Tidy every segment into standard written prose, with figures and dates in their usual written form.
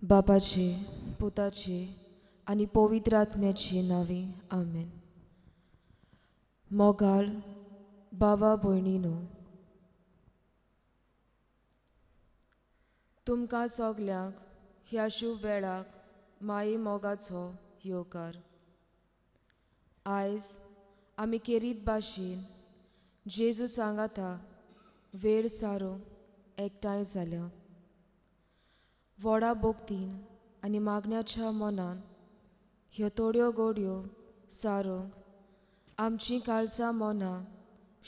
बापाची, पुताची आनी पवित्र आत्म्याची नांवी, आमेन. मोगाळ बाबा भयणीनो, तुमकां सगल्यांक ह्या शुभ वेळाक माई मोगाचो येवकार. आयज आमी केरीत भाशेन जेजू सांगाता वेळ सारूंक एकठांय जाल्या. व्हडा भक्तीन आनी मागण्याच्या मनान ह्यो थोड्यो गोडयो सारूंक आमचीं काळजां मनां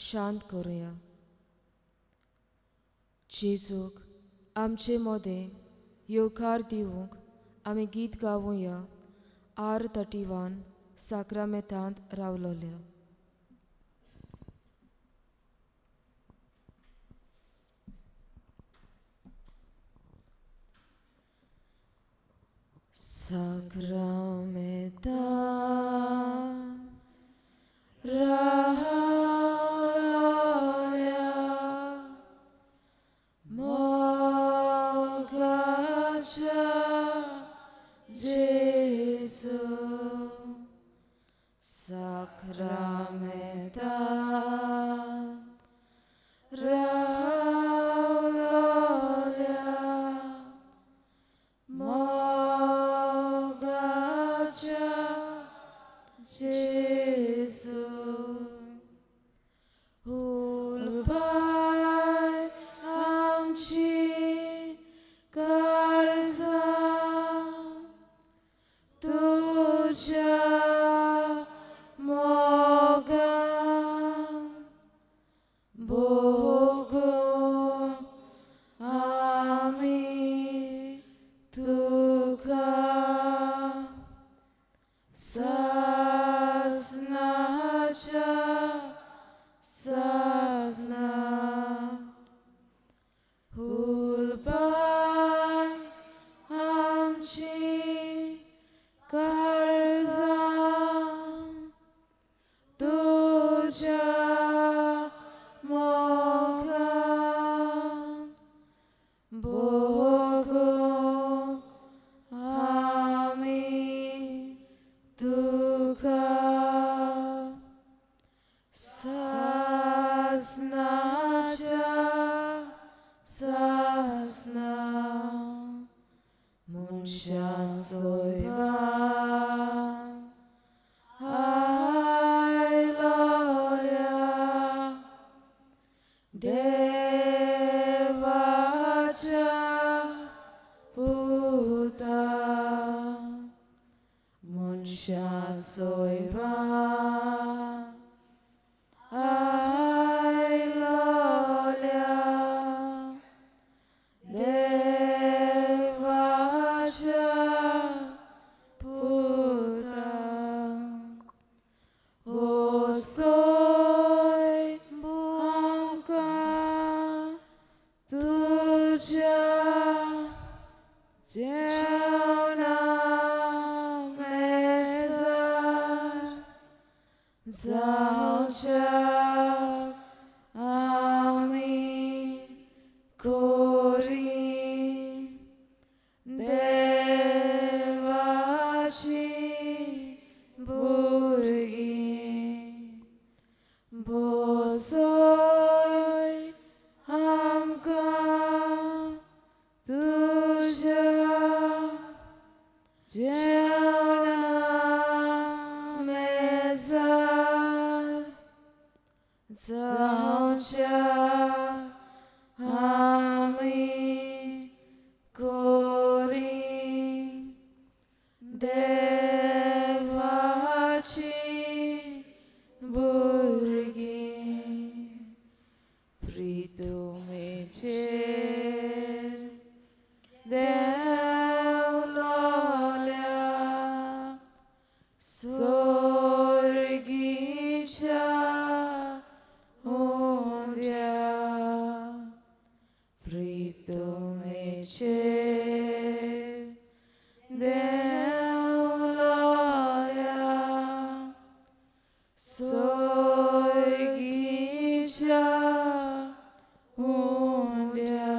शांत करुया. जेजूक आमचे मदें येवकार दिवंक आमी गीत गावुया. R 31 साक्रामेंतांत रावलोल्या. Sacramenta Rahalaya Mogacha Jesu Sacramenta Rahalaya Jesu Ulpai amchi kalza tuja moga bogo ami tuka Sasnacha sasna Hulpai amchi kalza tuja moga bogo ami tuka Sasnacha sasna Munsha soiba Hailolia Devacha Puta Munsha soiba Hailolia Devacha Puta Osoi Bunka Tuja Jena Mezar Zalcha Ami Kori Devachi Burgi Bosoi Hamka Tuja Jena Mezar Zalcha Ami Kori Devachi Burgi Pritumecher Devlolia Sorgicha Undia Pritumecher Devlolia Sorgicha Undia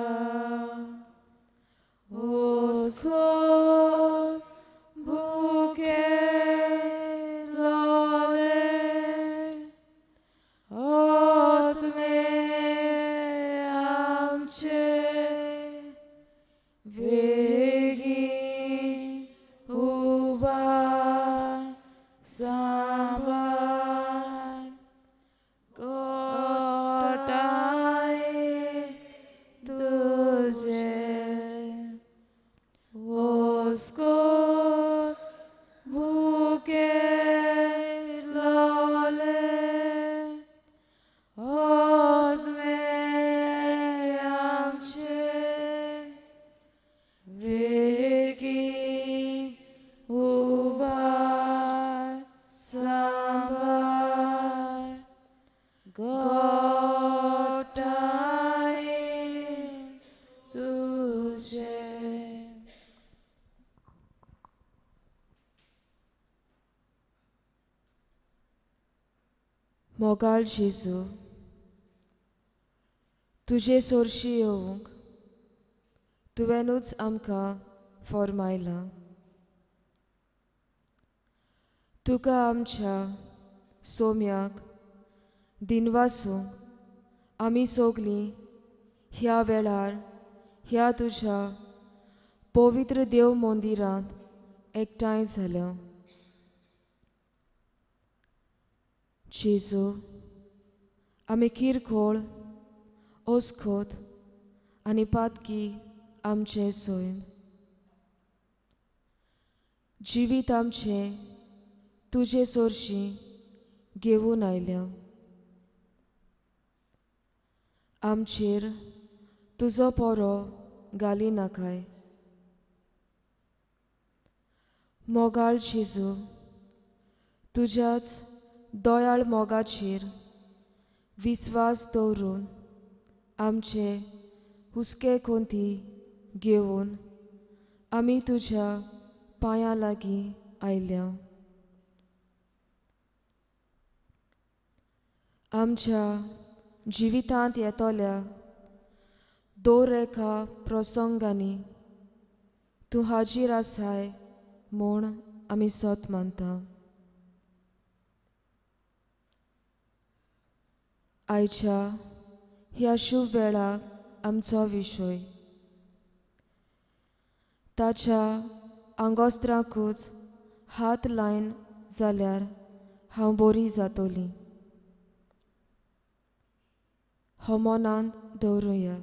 Osoi तुझे ओस्कोत भुकेलोले आत्मे आमचे वेगी उबार सांबार गोटाय तुझे. मोगाळ जेजू, तुजे सोरशी येवंक तुवेंनूच आमकां फॉर्मायलां. तुका आमच्या सोम्याक दिनवासूंक आमी सगलीं ह्या वेळार ह्या तुज्या पवित्र देव मंदिरांत एकठांय जाल्या. जेजू, आमी किरकोळ ओस्कोत आनी पातकी आमचें सैम जिवीत आमचें तुजे सोरशीं घेवन आयल्या. आमचेर तुजो पोरो घाली नाकाय. मोगाळ जेजू, तुज्याच दयाळ मोगाचेर विस्वास दवरून आमचे हुस्के कोंती घेवन आमी तुज्या पांयां लागीं आयल्या. आमच्या जिवितांत येतल्या दर एका प्रसंगांनी तूं हाजीर आसाय म्हूण आमी सत मानता. आयच्या ह्या शुभ वेळाक आमचो विशय ताच्या आंगोस्त्राकूच हात लायन जाल्यार हांव बरी जातली हो मनांत दवरुया.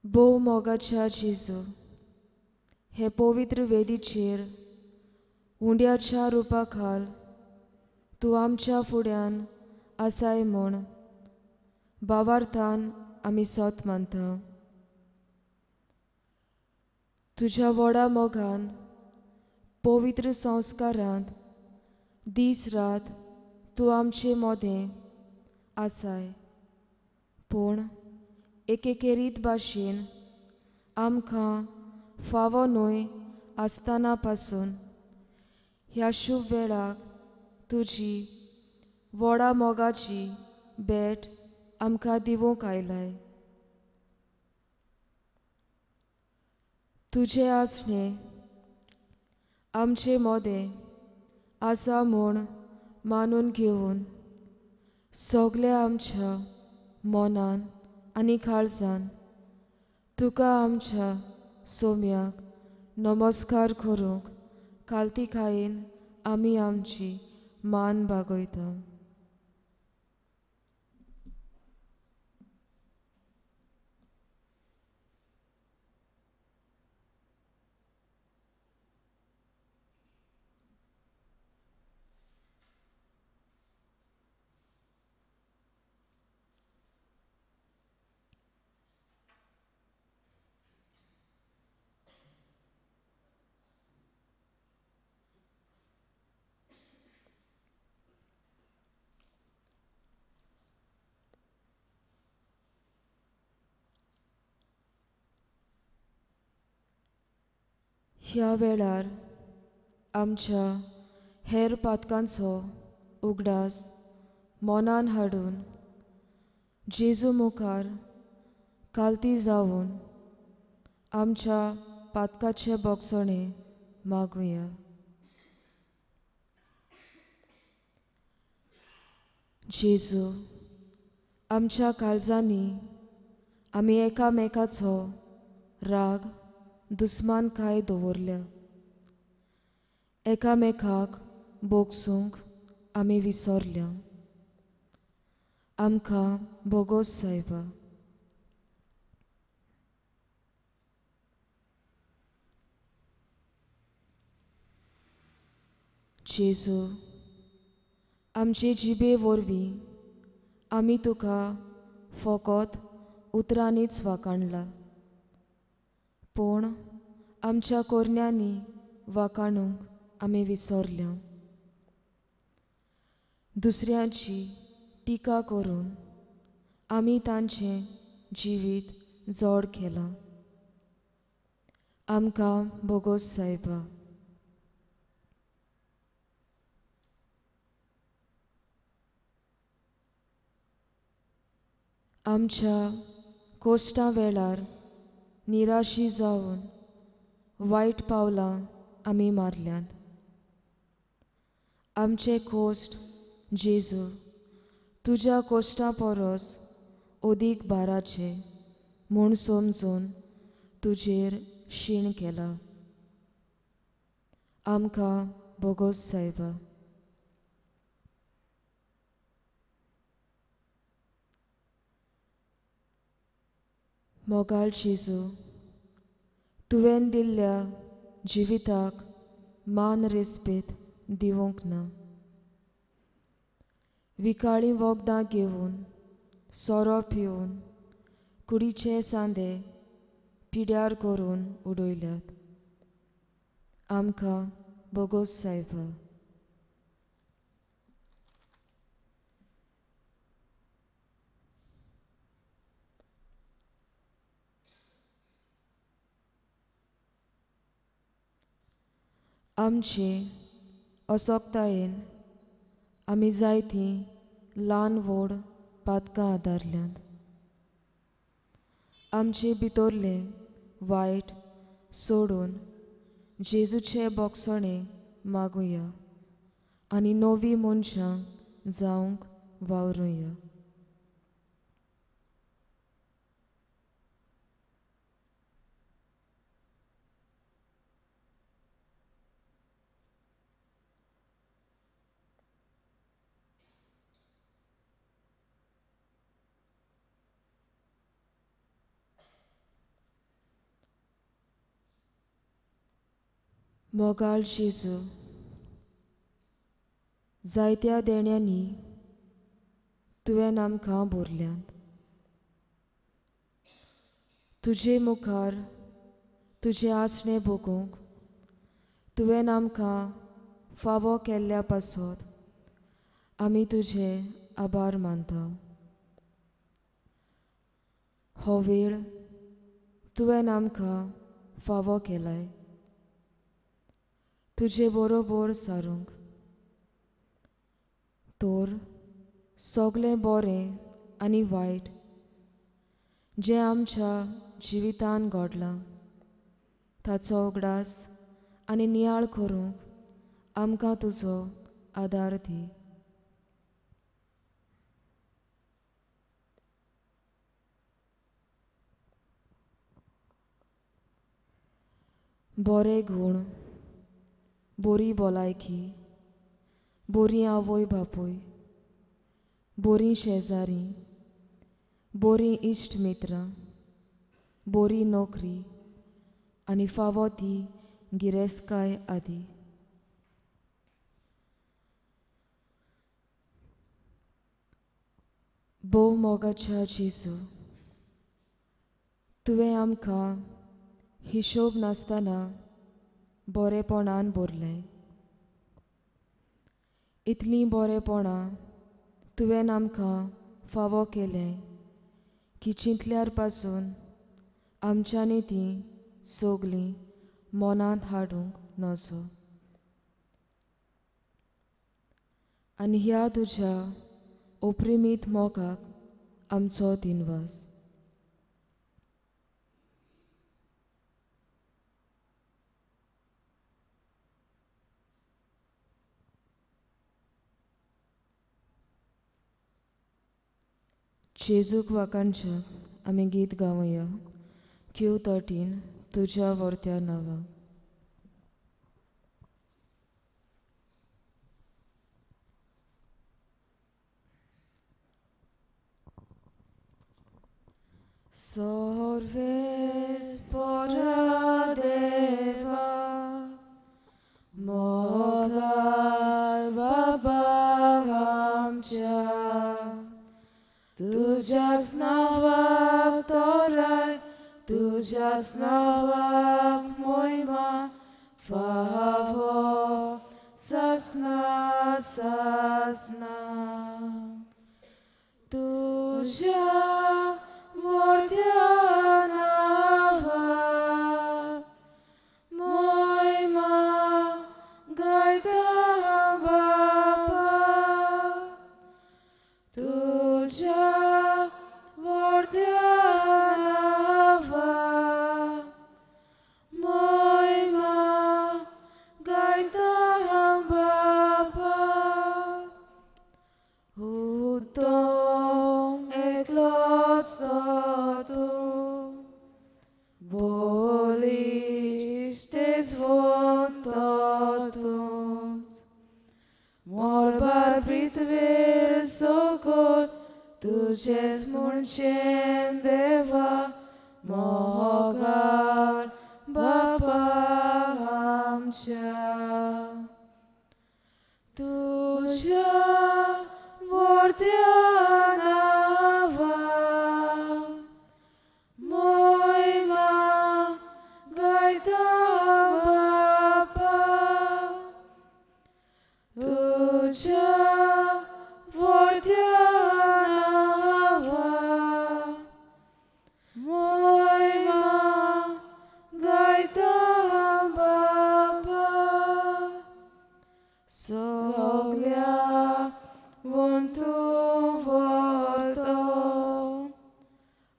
भोव मोगाच्या जेजू, हे पवित्र वेदीचेर उंड्याच्या रुपा खाल तूं आमच्या फुड्यान आसाय म्हूण भावार्थान आमी सत मानता. तुज्या व्हडा मोगान पवित्र संस्कारांत दीस रात तूं आमचे मदें आसाय, पूण एकेकेरीत भाशेन आमकां फावो न्हय आसतना पासून ह्या शुभ वेळाक तुजी व्हडा मोगाची भेट आमकां दिवंक आयलाय. तुजें आसणें आमचे मदें आसा म्हूण मानून घेवन सगल्या आमच्या मनान आनी काळजान तुका आमच्या सोम्याक नमस्कार करूंक कालतिकायेन आमी आमची मान बागयता. ह्या वेळार आमच्या हेर पातकांचो उगडास मनान हाडून जेजू मुखार कालती जावन आमच्या पातकाचे बोगसणे मागुया. जेजू, आमच्या काळजांनी आमी एकामेकाचो राग दुस्मानकाय दवरल्या. एकामेकाक बोगसूंक आमी विसरल्या. आमकां बोगोस सायबा. जेजू, आमचे जिबे वरवीं आमी तुका फकत उतरांनीच वाखाणला, पूण आमच्या कोरण्यांनी वाखाणूंक आमी विसरल्या. दुसऱ्यांची टिका करून आमी तांचें जिवीत जोड केलां. आमकां बोगोस सायबा. आमच्या कोश्टां वेळार निराशी जावन वायट पावलां आमी मारल्यांत. आमचे कोश्ट जेजू तुज्या कोश्टां परस अदीक भाराचे म्हूण समजून तुजेर शीण केला. आमकां बोगोस सायबा. मोगाळ जेजू, तुवें दिल्ल्या जिविताक मान रेस्पेद दिवंक ना. विकाळीं वखदां घेवन, सोरो पिवन, कुडीचे सांदे पिड्यार करून उडयल्यात. आमकां बोगोस सायबा. आमचे असक्तायेन आमी जायतीं ल्हान व्हड पातकां आदारल्यांत. आमचे भितरलें वायट सोडून जेजूचे बोगसणे मागुया आनी नवी मनशां जावंक वावरुया. मोगाळ जेजू, जायत्या देण्यांनी तुवें आमकां भरल्यांत. तुजे मुखार तुजें आसणें भोगूंक तुवें आमकां फावो केल्ल्या पासत आमी तुजे आभार मानता. हो वेळ तुवें आमकां फावो केलाय तुजे बरोबर सारूंक. तर सगळें बरें आनी वायट जें आमच्या जिवितान घडलां ताचो उगडास आनी नियाळ करूंक आमकां तुजो आदार दी. बरे गूण, बरी भलायकी, बरी आवय बापूय, बरी शेजारी, बरी इश्ट मित्रां, बरी नोकरी आनी फावो ती गिरेस्तकाय आदी. भोव मोगाच्या जेजू, तुवें आमकां हिशोब नासतना बरेपणान भरलें. इतलीं बरेपणां तुवें आमकां फावो केलें की चिंतल्यार पासून आमच्यांनी तीं सगळीं मनांत हाडूंक नजो. आनी ह्या तुज्या ओप्रिमीत मोगाक आमचो दिनवास. जेजूक वाखाणच्या आमी गीत गावया. Q13 तुज्या वर्त्या नांवाक. Sorves Deva मोगाळ बाबा आमच्या तुज्याच नांवाक तोराय तुज्याच नांवाक मोयमा फावो सासना सासना तुज्या व्हडल्या नांवाक मोयमा गायता बाबा तुज्या व्हडल्या नांवाक मोयमा गायता बाबा उत्तम एकलोच तो तूं बळिश्ट तेजवंत तूंच मळबार पृथ्वेर सकयल तुजेंच म्हणचें देवा मोगाळ बापा आमच्या तुज्या व्हडल्या नांवाक मोयमा गायता बापा तुज्या व्हडल्या नांवाक मोयमा गायता बापा सगल्या वंतू व्हरतो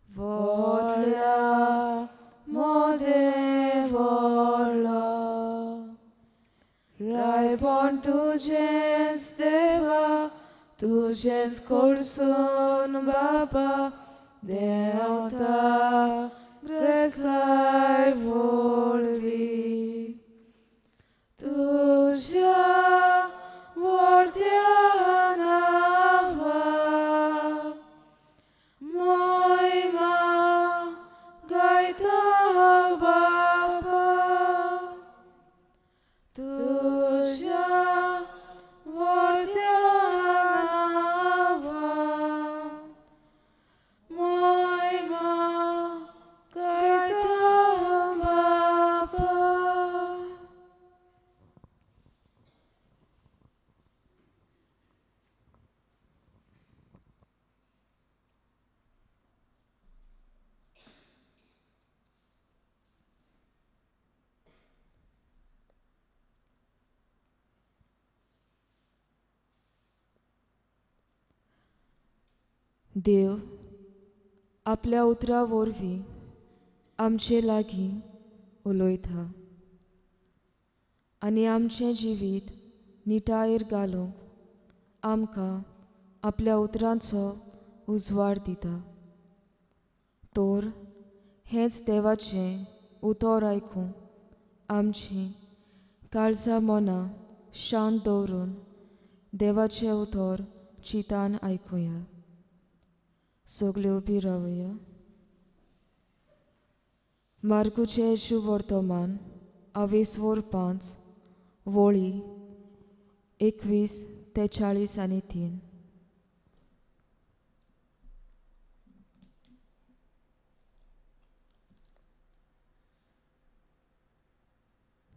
व्हडल्या मोदें व्हडलो रायपण तुजेंच देवा तुजेंच कडसून बापा देंवता ग्रेस्ताय वरवीं तुज्या व्हडल्या नांवाक मोयमा गायता बापा तुज्या व्हडल्या नांवाक मोयमा गायता बापा. देव आपल्या उतरां वरवीं आमचे लागीं उलयता आनी आमचें जिवीत निटायेर घालूंक आमकां आपल्या उतरांचो उजवाड दिता. तर हेंच देवाचें उतर आयकूंक आमचीं काळजां मनां शांत दवरून देवाचें उतर चिंतान आयकुया. सगल्यो उबी रावया. मार्कुचें शुभवर्तमान आवेसवोर 5 वळी 21 ते 40 आनी 3.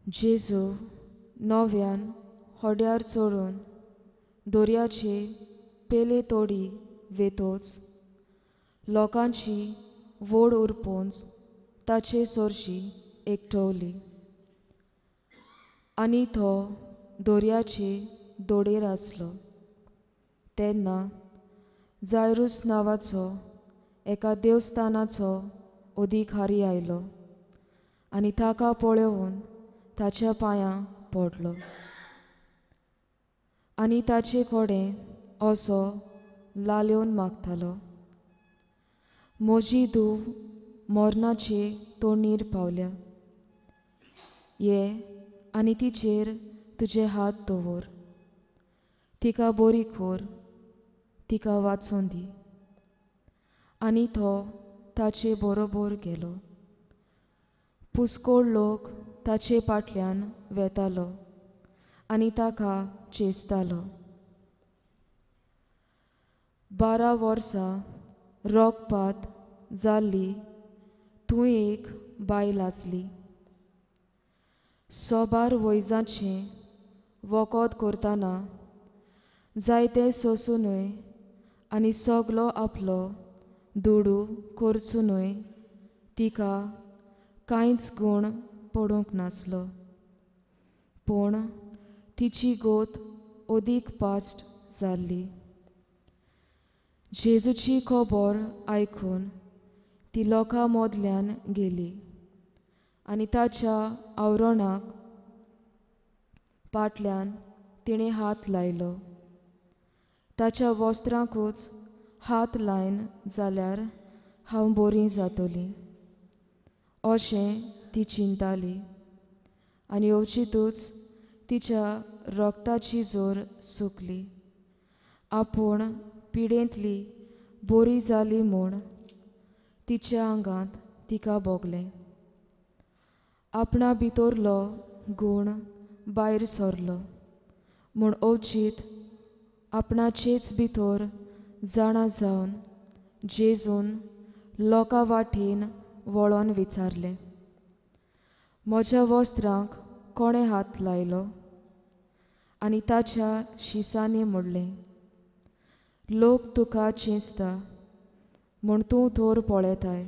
जेजू नव्यान होड्यार चडून दर्याचे पेले तोडी वेतोच लोकांची व्हड उरपोंच ताचे सरशी एकटवली आनी तो दर्याचे दोडेर आसलो. तेन्ना जायरूस नांवाचो एका देवस्थानाचो अधिकारी आयलो आनी ताका पळोवन ताच्या पांयां पडलो आनी ताचे कडेन असो लालेवन मागतालो, म्हजी धूव मरणाचे तोंडीर पावल्या, ये आनी तिचेर तुजे हात दवर, तिका बरी कर, तिका वाचून दी. आनी तो ताचे बरोबर गेलो. पुस्कोळ लोक ताचे फाटल्यान वेतालो आनी ताका चेसतालो. 12 वर्सां रोगपात जाल्ली तूं एक बायल आसली. सोबार वैजाचें वखद करतना जायते सोंसुनूय आनी सगलो आपलो दुडू करचुनूय तिका कांयच गूण पडूंक नासलो. पूण तिची गोत अदीक पास्ट जाल्ली. जेजूची खबर आयकून ती लोकां मदल्यान गेली आनी ताच्या आवरणाक फाटल्यान तिणें हात लायलो. ताच्या वस्त्रांकूच हात लायन जाल्यार हांव बरी जातली अशें ती चिंताली आनी अवचितूच तिच्या रगताची जोर सुकली. आपूण पिडेंतली बरी जाली म्हूण तिच्या आंगांत तिका भोगलें. आपणा भितरलो गूण भायर सरलो म्हूण अवचीत आपणाचेच भितर जाणा जावन जेजून लोकां वाटेन वळोन विचारलें, म्हज्या वस्त्रांक कोणें हात लायलो? आनी ताच्या शिसांनी म्हणलें, लोक तुका चेंचता म्हूण तूं थोर पळयताय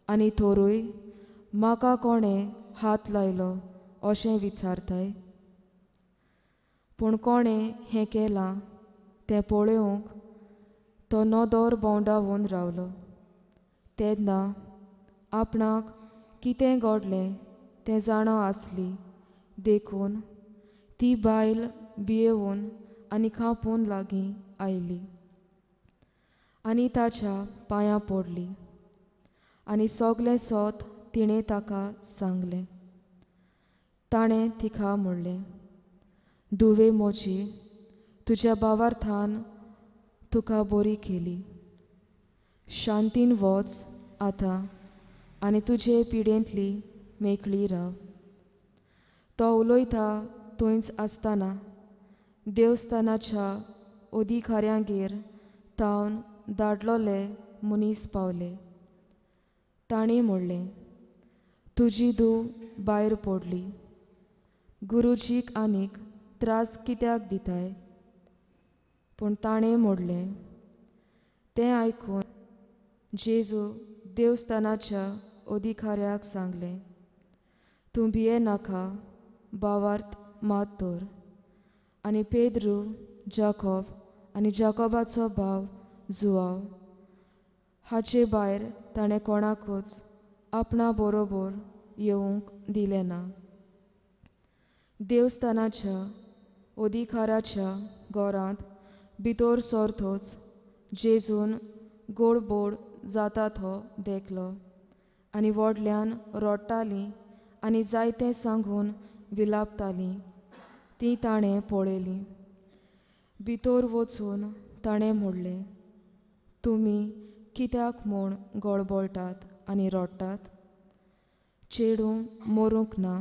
आनी थोरूय म्हाका कोणें हात लायलो अशें विचारताय. पूण कोणें हें केलां तें पळोवंक तो नदर भोंवडावन रावलो. तेन्ना आपणाक कितें घडलें तें जाणा आसली देखून ती बायल भियेवन आनी खांपून लागीं आयली आनी ताच्या पांयां पडली आनी सगलें सोत तिणें ताका सांगलें. ताणें तिका म्हणलें, धुवे म्हजी, तुज्या भावार्थान तुका बरी केली. शांतीन वच आतां आनी तुजे पिडेंतली मेकळी राव. तो उलयता थंयच आसतना देवस्थानाच्या अधिकाऱ्यांगेर तावन धाडलोले मनीस पावले. तांणी म्हणलें, तुजी धूव भायर पडली, गुरुजीक आनीक त्रास कित्याक दिताय? पूण ताणें म्हणलें. तें आयकून जेजू देवस्थानाच्या अधिकाऱ्याक सांगलें, तूं भिये नाका, भावार्थ मात दवर. आनी पेद्रू, जाकोब आनी जाकोबाचो भाव जुआव हाचे भायर ताणें कोणाकूच आपणा बरोबर येवंक दिलें ना. देवस्थानाच्या अधिकाराच्या घरांत भितर सरतच जेजून गोडबोड जाता तो देखलो आनी व्हडल्यान रडटालीं आनी जायतें सांगून विलापतालीं ती ताणें पळयली. भितर वचून ताणें म्हणलें, तुमी कित्याक म्हूण गळबळटात आनी रडटात? चेडूं मरूंक ना,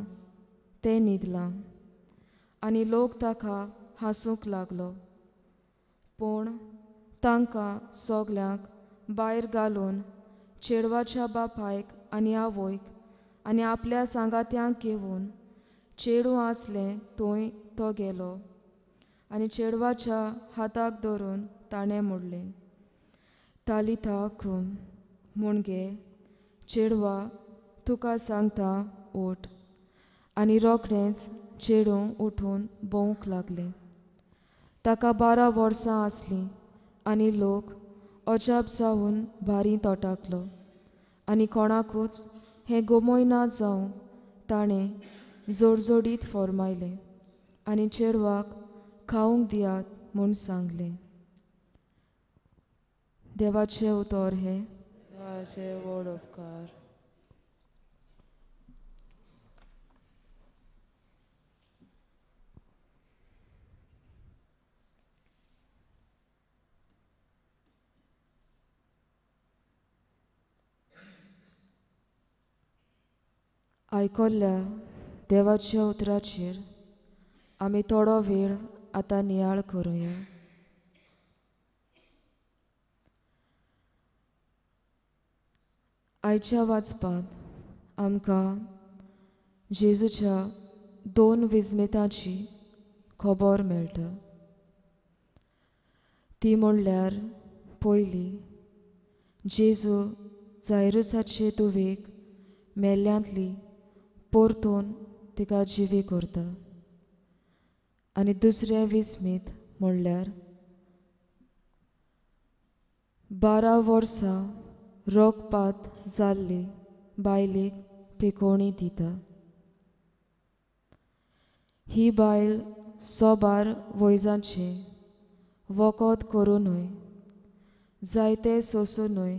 तें न्हिदलां. आनी लोक ताका हांसूंक लागलो. पूण तांकां सगल्यांक भायर घालून चेडवाच्या बापायक आनी आवयक आनी आपल्या सांगात्यांक घेवन चेडूं आसलें थंय तो गेलो आनी चेडवाच्या हाताक धरून ताणें म्हणलें, तालिता कुम, म्हणगे चेडवा तुका सांगता उठ. आनी रोखडेंच चेडूं उठून भोंवूंक लागलें. ताका 12 वर्सां आसलीं आनी लोक अजाप जावन भारी तोटाकलो आनी कोणाकूच हें गोमय ना जावंक ताणें जोडजोडीत फॉर्मायलें आनी चेडवाक खावंक दियात म्हूण सांगलें. देवाचें उतर हें. देवाचे व्हड उपकार. आयकल्ल्या देवाच्या उतराचेर आमी थोडो वेळ आतां नियाळ करुया. आयच्या वाचपांत आमकां जेजूच्या दोन विस्मितांची खबर मेळटा. ती म्हणल्यार पयली, जेजू जायरुसाचे तुवेक मेल्ल्यांतली परतून तिका जिवी करता, आनी दुसरें विस्मीत म्हणल्यार 12 वर्सां रोगपात जाल्ली बायलेक पिकोवणी दिता. ही बायल सोबार वैजांचें वखद करुनूय जायते सोंसुनूय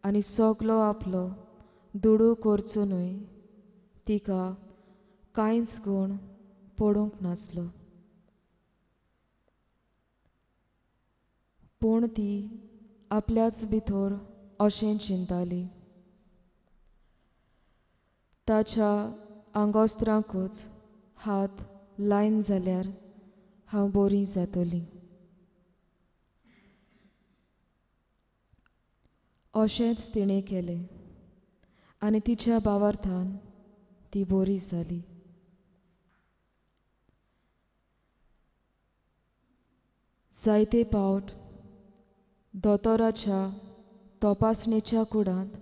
आनी सगलो आपलो दुडू करचुनूय तिका कांयच गूण पडूंक नासलो. पूण ती आपल्याच भितर अशें चिंताली, ताच्या आंगोस्त्रांकूच हात लायन जाल्यार हांव बरी जातली. अशेंच तिणें केलें आनी तिच्या भावार्थान ती बरी जाली. जायते पावट दोतोराच्या तपासणेच्या कुडांत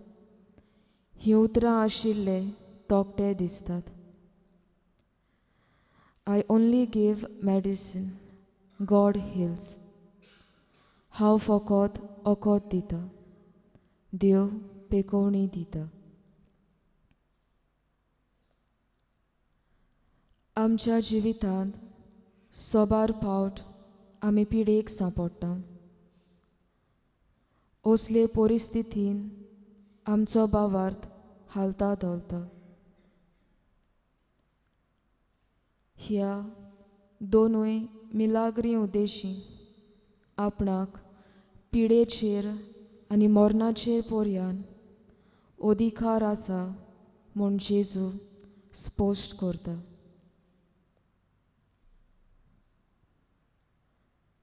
हीं उतरां आशिल्ले तोकटे दिसतात. I only give medicine, God heals. हांव फकत वखद दिता, देव पेकोवणी दिता. आमच्या जिवितांत सोबार पावट आमी पिडेक सांपडटा. असले परिस्थितीन आमचो भावार्थ हालता धोलता. ह्या दोनूय मिलाग्री उद्देशी आपणाक पिडेचेर आनी मरणाचेर पर्यान अधिकार आसा म्हूण जेजू स्पश्ट करता.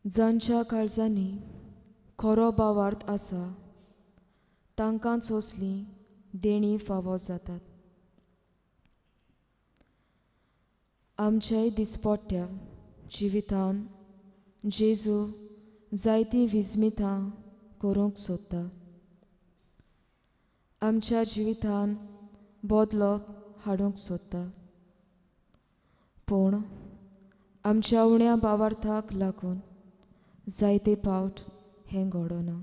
जांच्या काळजांनी खरो भावार्थ आसा तांकां सोंसली देणी फावो जातात. आमच्याय दिसपट्ट्या जिवितान जेजू जायतीं विस्मितां करूंक सोदता. आमच्या जिवितान बदलप हाडूंक सोदता, पूण आमच्या उण्या भावार्थाक लागून जायते पावट हें घडना.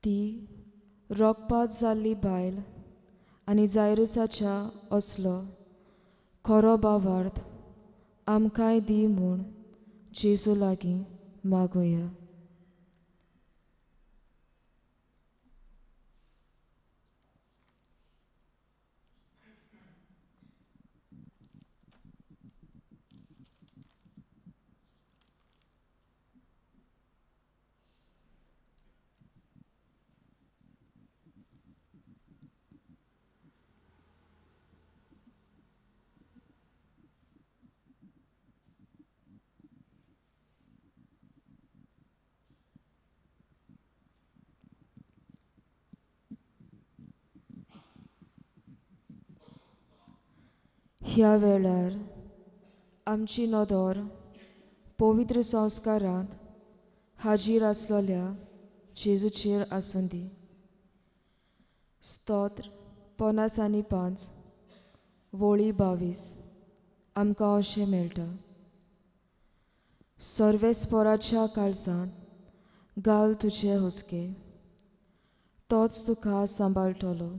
ती रोगपात जाल्ली बायल आनी जायरुसाच्या असलो खरो भावार्थ आमकांय दी म्हूण जेजू लागीं मागुया. ह्या वेळार आमची नदर पवित्र संस्कारांत हाजीर आसलेल्या जेजूचेर आसूं दी. स्तोत्र 55 वळी 22 आमकां अशें मेळटा. सर्वेस्पराच्या काळजांत घाल तुजे हुस्के, तोच तुका सांबाळटलो.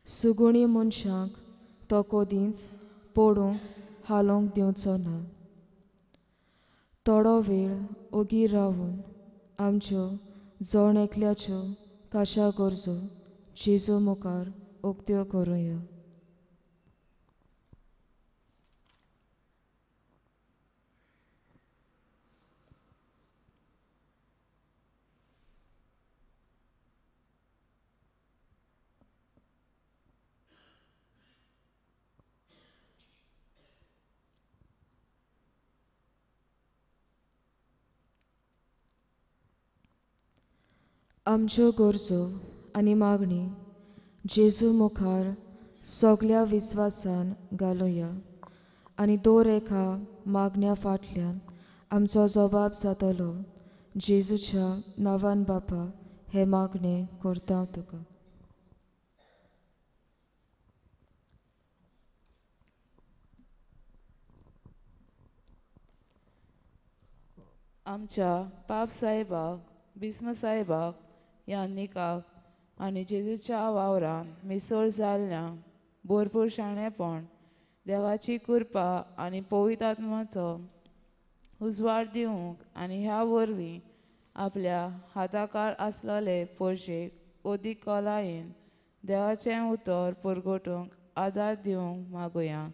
सुगुणी मनशांक तो कदींच पडूंक हालोवंक दिवचो ना. थोडो वेळ ओगी रावून आमच्यो जण एकल्याच्यो काशा गरजो जेजू मुखार उक्त्यो करुया. आमच्यो गरजो आनी मागणी जेजू मुखार सगल्या विस्वासान घालुया आनी दर एका मागण्या फाटल्यान आमचो जबाब जातलो. जेजूच्या नांवान बापा हे मागणे करता तुका. आमच्या पाप साहेबाक, भीष्म साहेबाक, यानिकाक आनी जेजूच्या वावरान मिसळ जाल्ल्या भरपूर शाणेपण, देवाची कृपा आनी पवित्र आत्माचो उजवाड दिवंक आनी ह्या वरवीं आपल्या हाताकार आसलेले पोरशेक अदीक खोलायेन देवाचें उतर परगटूंक आदार दिवंक मागुया.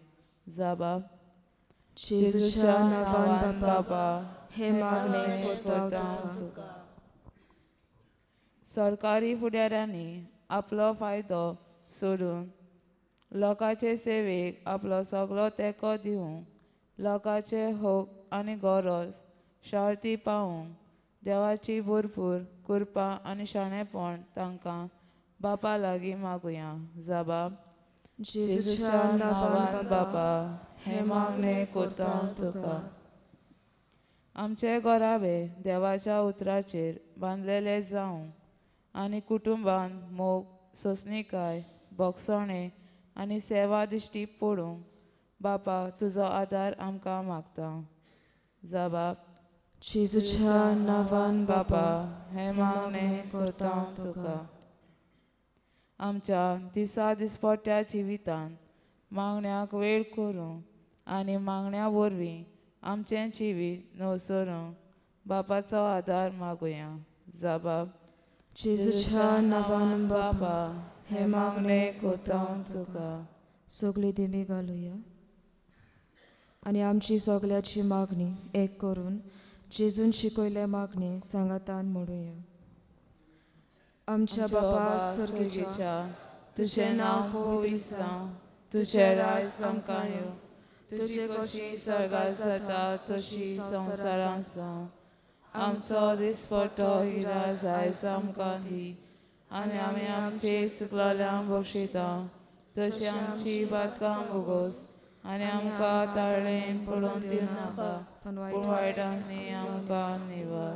जाबा. जेजूच्या नांवान बापा हे मागणे करता तुका. सरकारी फुडाऱ्यांनी आपलो फायदो सोडून लोकांचे सेवेक आपलो सगलो तेंको दिवंक, लोकांचे हक आनी गरज शार्ती पावोवंक देवाची भरपूर कृपा आनी शाणेपण तांकां बापा लागीं मागुया. जाबा. जेजूच्या नांवान बापा हे मागणे करता तुका. आमचे घराबे देवाच्या उतराचेर बांदलेले जावं आनी कुटुंबान मोग, सोंसणीकाय, भोगसणें आनी सेवा दिश्टी पडूंक बापा तुजो आदार आमकां मागता. जाबाब. जेजूच्या नांवान बापा हें मागणें करता तुका. आमच्या दिसा दिसपट्ट्या जिवितान मागण्याक वेळ करूं आनी मागण्या वरवीं आमचें जिवीत नवसरूंक बापाचो आदार मागुया. जाबाब. जेजूच्या नांवान बापा हें मागणें करता तुका. सगळी दिमी घालुया आनी आमची सगळ्याची मागणी एक करून जेजून शिकयल्या मागणी सांगातान म्हणुया. आमच्या बापा स्वर्गीच्या, तुजें नांव पवित्र जावं, तुजें राज आमकां येवं, तुजी कशी स्वर्गार जाता तशी संवसारांत जावं. आमचो दिसपट्टो इराज आयज आमकां दी आनी आमी आमचे चुकलेल्यांक बक्षिता तशी आमची बातकां भोगोस आनी आमकां ताळेन पडून दिवं नाका, पूण वायटांनी आमकां निवार.